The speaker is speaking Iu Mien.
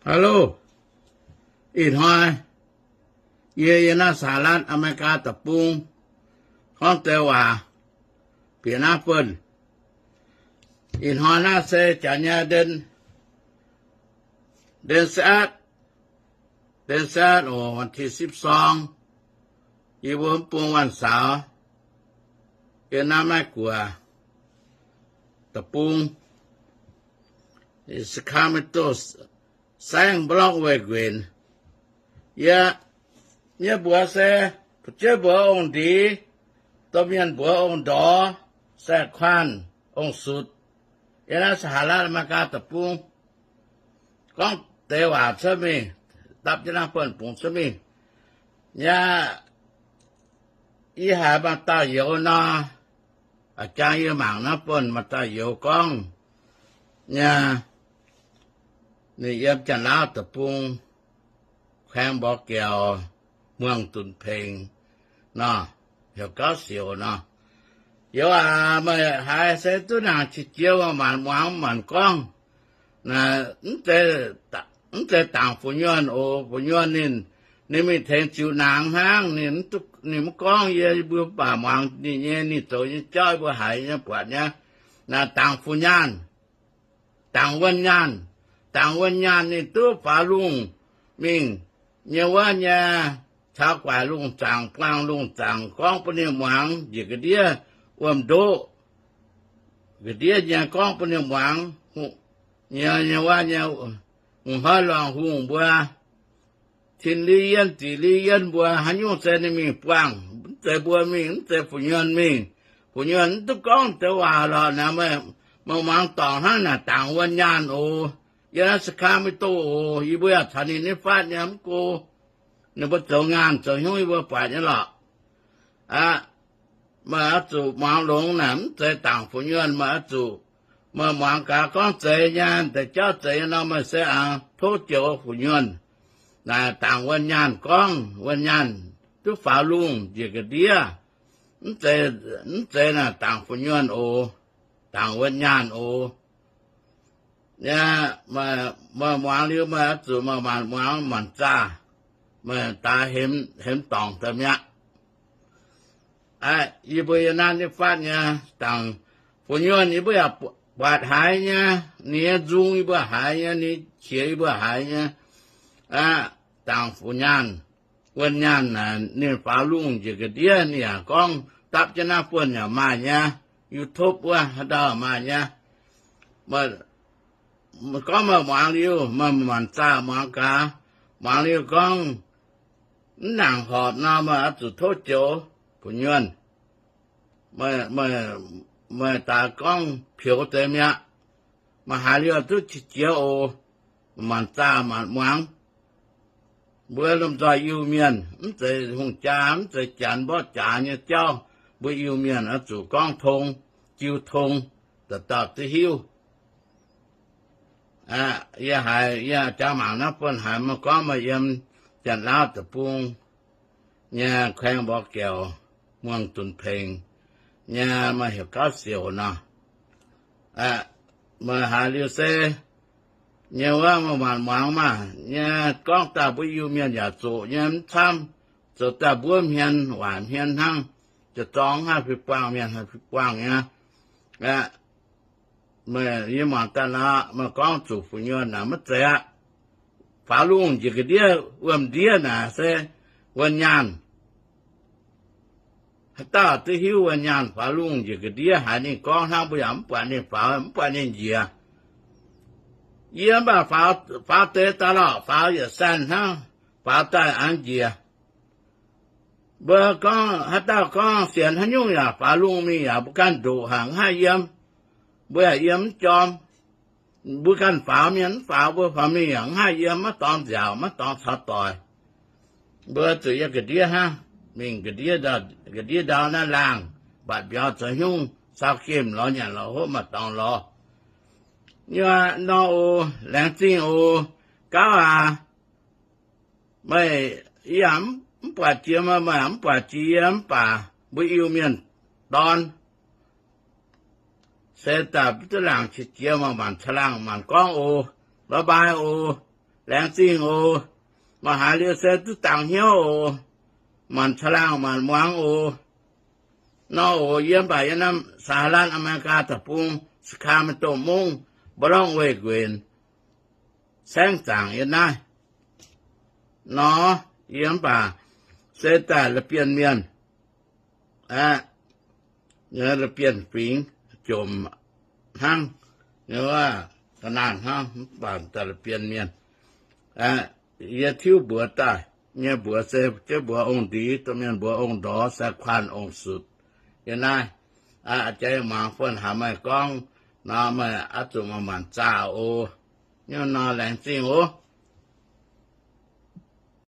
Hello, ih hnoi yie yiem naaiv Saalatv Aa^me^li^gaa deic-bung gorngv deix waac bieqc naaiv buonv. Ih hnoi naaiv se janx nyei เดือน เดือนสิบเอ็ด เดือนสิบเอ็ด โอ้ วันที่สิบสอง yie mbuo mv bung วันเสาร์ yiem naaiv Meiv Guoqv deic-bung, Sacramento, saengv mborqv weih nquenc. Yie, yie mbuox se, fu'jueiv mbuox ong-ndiev, domh mienh mbuox ong-ndorx, saeng-kuaanh ong-sutc, yiem naaiv Saalatv Aa^me^li^gaa deic-bung gorngv deix waac cuotv mingh, dapv jienv naaiv buonv-bungx cuotv mingh. Yaac yie haiz maaih dauh youz nor, a'jang yie mangc naaiv buonv maaih dauh youz gorngv, yaac ninh yiem Janx-Laauv deic-bung, แขวงบ่อแก้ว เมืองตุนเพง nor, heuc Gauv Siouc nor. Youz aac, meih haiz se duqv nangc qiex jiez maanc muangx maanc gorngv, mv zeiz dangc fu'nyuonh oc. Fu'nyuonh ninh, ninh mingh tengx ziux nangx hnangv. Ninh mv gorngv, yie mbuo mv baac muangx ninh nyei, ninh zoux nyei jauv yie mbuo haiz nyei buatc nyei. Naaic dangc fu'nyaanh, dangc wuonh nyaanh. Dangc wuonh nyaanh ninh duqv faaux lungh mingh nyei wuov nyei, caux guaix lungh zaangc, buangh lungh zaangc gorngv bun ninh muangx njiec ga'ndiev wuom-ndoqv. Ga'ndiev nyei gorngv bun ninh muangx nyei, nyei wuov nyei, hungh hnoi lorngh hungh mbuo, tin-liuh-yienv ziqc-liuh-yienv mbuo haaix nyungc se ninh mingh buangh. Mv zeiz mbuo mingh, mv zeiz fu'nyuonh mingh. Fu'nyuonh mv duqv gorngv deix waac lorqc naaic. Meih, meih muangx dorngc hnangv naaic dangc wuonh nyaanh oc. Yiem naaiv Sacramento oc. Yie mbuo yaac caux ninh nyei fatv nyei mv go. Ninh mbuo zoux ngaanh zoux hnyouv yie mbuo buatc nyei lorqc. Aqv, meih oix zuqc muangx longx naaic, mv zeiz dangc fu'nyuonh. Meih oix zuqc, meih muangx gaax gorngv zeiz nyei, deix jauv zeiz nyei nor, meih se aengx tov joux fu'nyuonh. Naaic dangc wuonh nyaanh gorngv, wuonh nyaanh duqv faaux lungh njiec ga'ndiev. Mv zeiz, mv zeiz naaic dangc fu'nyuonh oc. Dangc wuonh nyaanh oc. Yaac meih muangx liuz meih oix zuqc meih maanc muangx maanc zaah, meih daaih hemx dorngc daaih mi'aqv. Aqv, yie mbuo yiem naaiv nyei fatv nyei, dangc fu'nyuonh yie mbuo yaac buatc haiz nyei, ninh nyei nzung yie mbuo haiz nyei, ninh qiex yie mbuo haiz nyei. Aqv, dangc fu'nyaanh, wuonh nyaanh naaic ninh faaux lungh njiec ga'ndiev, ninh yaac gorngv dapv jienv naaiv buonv yaac maaih nyei. YouTube wuov haaix dauh maaih nyei. Meih gorngv meih muangx liuz, meih maanc zaah muangx gaax. Muangx liuz gorngv mv nangc horpc nor, meih oix zuqc tov joux fu'nyuonh. Meih, meih, meih daaih gorngv peux deix mi'aqv. Meih haiz liuz duqv qiex jiez oc. Maanc zaah maanc muangx. Mbuo lomh nzoih Iu-Mienh, mv zeiz hungh jaa, mv zeiz janx mborqv jaax nyei jauv. Mbuo Iu-Mienh oix zuqc gorngv tong, jiu tong, dauh dauh duqv hiuv. Aqv, yie haiz, yie jangx mangc naaiv buonv haiz meih gorngv meih yiem Janx-Laauv deic-bung nyei แขวงบ่อแก้ว เมืองตุนเพง nyei, meih heuc Gauv Siouc nor. Aqv, meih haiz liuz se nyei wuov, meih maanc muangx maah nyei, gorngv daaih mbuo Iu-Mienh yaac zoqc nyei mv camv. Zoux daaih mbuov hmien waaic hmien hnangv, jiex zorng haih fih buangh, mienh haih fih buangh nyei. Aqv, meih, yie muangx daaih nor, meih gorngv zuqc fu'nyuonh naaic maiv zeiz aqv. Faaux lungh njiec ga'ndiev wuom-ndiev naaic se wuonh nyaanh. Haaix dauh duqv hiuv wuonh nyaanh faaux lungh njiec ga'ndiev, haiz ninh gorngv hnangv, mbuo yaac mv buatc ninh faaux, mv buatc ninh njiec. Yie mv baac faaux, faaux deix daaih lorqc, faaux yietc sanh hnangv, faaux daaih aengx njiec. Mbuo gorngv, haaix dauh gorngv sienx haaix nyungc yaac faaux lungh mingh yaac mbuo ganh ndoqc haic, mv haih yiem. Mbuo yaac yiem mv jorm. Mbuo ganh faaux, mienh mv faaux, mbuo faaux mingh yaac mv haih yiem, maiv dorngx nziaauc, maiv dorngx caux doic. Mbuo zuqc yiem ga'ndiev hnangv, mingh ga'ndiev ndau, ga'ndiev ndau naaiv laangh, mbatc mbiauz zoux hnyungv, cau gemh lorz nyanc lorz hopv maaih dorngx lorz. Nor oc, laengz zingh oc, Gauv aac. Meih, yie yaac mv buatc jiex meih, meih yaac mv buatc jiex yie, mv baac mbuo Iu-Mienh dorn se daaih duqv laangc qiex jiez, meih maanc caangh laangh maanc gorngv oc. Bye bye oc. Laengz zingh oc. Maaih haaix liuz se duqv dangx hnyouv oc. Maanc caangh laangh maanc muangx oc. Nor oc, yie mv baac yiem naaiv สหรัฐอเมริกา deic-bung, Sacramento mungv, บรอนซ์ เวกเวน saengv zaangc yiem naaiv. Nor, yie mv baac se daaih la'bienh mienh, aqv, la'bienh fingx, jomc hnangv, ga'naanh hnangv, mv baac daaih la'bienh mienh. Yie tiuv mbuox daaih nyei mbuox se jienv mbuox ong-ndiev, domh mienh mbuox ong-ndorx, sai-kuaanh ong-sutc. Yiem naaiv, a'jang muangx buonv haaix meih gorngv nor, meih oix zuqc maaih maanc zaah oc. Nyei nor, laengz zingh oc.